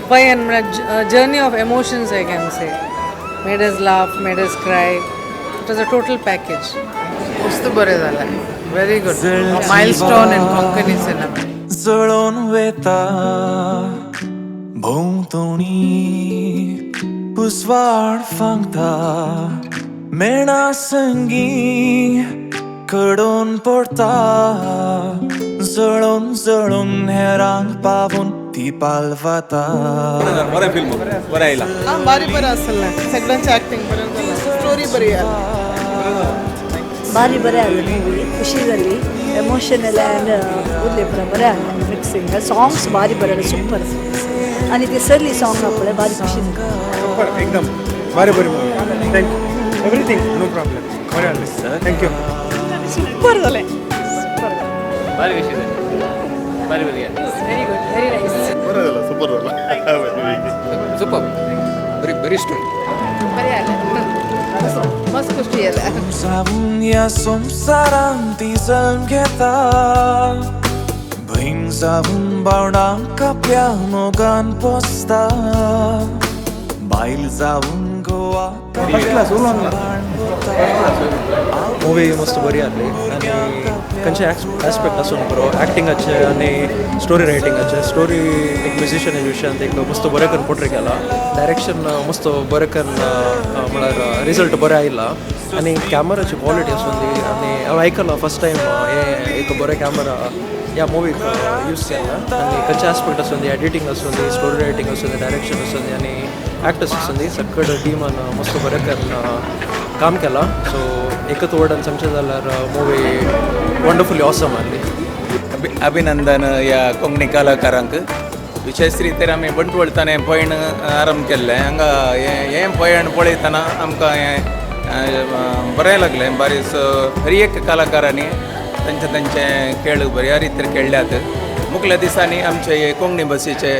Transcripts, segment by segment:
पयन म्हळ्यार journey of emotions I can say. Made us laugh, made us cry. It was a total package. मस्त बरें जालें. Very good milestone in Konkani cinema. जळोन वेता भोंवतणी उजवाड फांकता मेणा संगी कडोन पडटा जळोन जळोन हेरांक पावून ती पालवता. बरें फिल्म, बरें आयलां. हां, बारी बरें आसलें. सगळ्यांचें एक्टिंग बरें जालें, स्टोरी बरी आहा. ಭಾರಿ ಬರೇ ಆದ ಮೂವಿ, ಖುಷಿ जाली. ಎಮೋಷನಲ್ ಆ್ಯಂಡ್ उरले पुरा बरें आहा. मिक्सिंग सॉंग्स भारी बरें, सुपर. आनी ते सरली सॉंग पळय, भारी खुशी जाली. सुपर, एकदम भारी बरी movie. Thank you. Everything no problem. बरें आसलें. Thank you. Super जालें. भारी कशी जाली, भारी बरी. Very good, very nice. बरं झालं, सुपर झालं. सुपर, बरी बरी स्टोरी. बरें जालें, मस्त खुशी जाल्या. जावन ह्या संवसारांत ती जल्म घेता, भयण जावन भावंडांक आपल्या मोगान पोसता, बायल जावन गोवा. फर्स्ट क्लास उलोवंक ना. मूवी मस्त बरी आहली आनी खंयचे एस्पेक्ट आसून पुरो, एक्टिंगाचे आनी स्टोरी रायटिंगाचे. स्टोरी एक म्युजिशियनाच्या विशयांत एक मस्त बरें करून पोर्ट्रे केला. डायरेक्शन मस्त बरें करून, म्हळ्यार रिजल्ट बरें आयला. आनी कॅमराची क्वॉलिटी आसून ती, आनी हांवें आयकलां फर्स्ट टायम हें एक बरें कॅमरा ह्या मुवीक यूज केला. आनी खंयचे एस्पेक्ट आसून दी, एडिटींग आसून दी, स्टोरी रायटींग आसून दी, डायरेक्शन आसून दी आनी एक्टर्स आसून दी, सगळें टिमान मस्त बरें करून काम केलां. सो एकच वर्डान सांगचें जाल्यार मुवी वंडरफुली ऑसम आहली. अभिनंदन ह्या कोंकणी कलाकारांक. विशेष रितीन आमी बंटवळताना हें पयण आरंभ केल्लें. हांगा हें हें पयण पळयतना आमकां हें बरें लागलें. बारीस हर एक कलाकारांनी तांचे तांचे खेळ बऱ्या रितीन खेळ्ळ्यात. मुखल्या दिसांनी आमचे हे कोंकणी भाशेचे,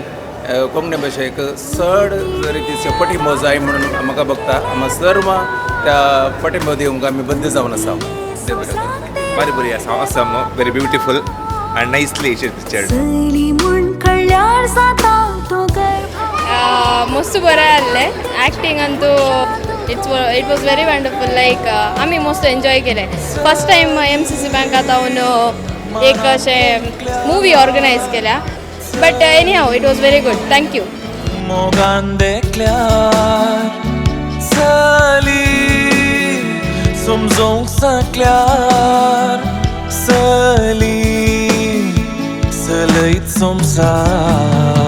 कोंकणी भाशेक चड रितीचो पाठिंबो जाय म्हणून म्हाका भोगता. आमी सर्व त्या पाठिंबो दिवंक आमी बद्द जावन आसा. देव बरें करूं. भारी बरी आसा. Awesome, very beautiful and nicely picture. चली म्हूण कळ्ळ्यार जाता तो गर्भ. मस्त बरें आहलें. Acting Antu it was very wonderful. Like आमी मस्त एन्जॉय केलें. फर्स्ट टायम एमसीसी बँकात हांव एक अशें मुवी ऑर्गनायज केल्या, but anyhow it was very good. Thank you. मोगान देखल्यार चली समजोंक सकल्यार चली चलयत संवसार.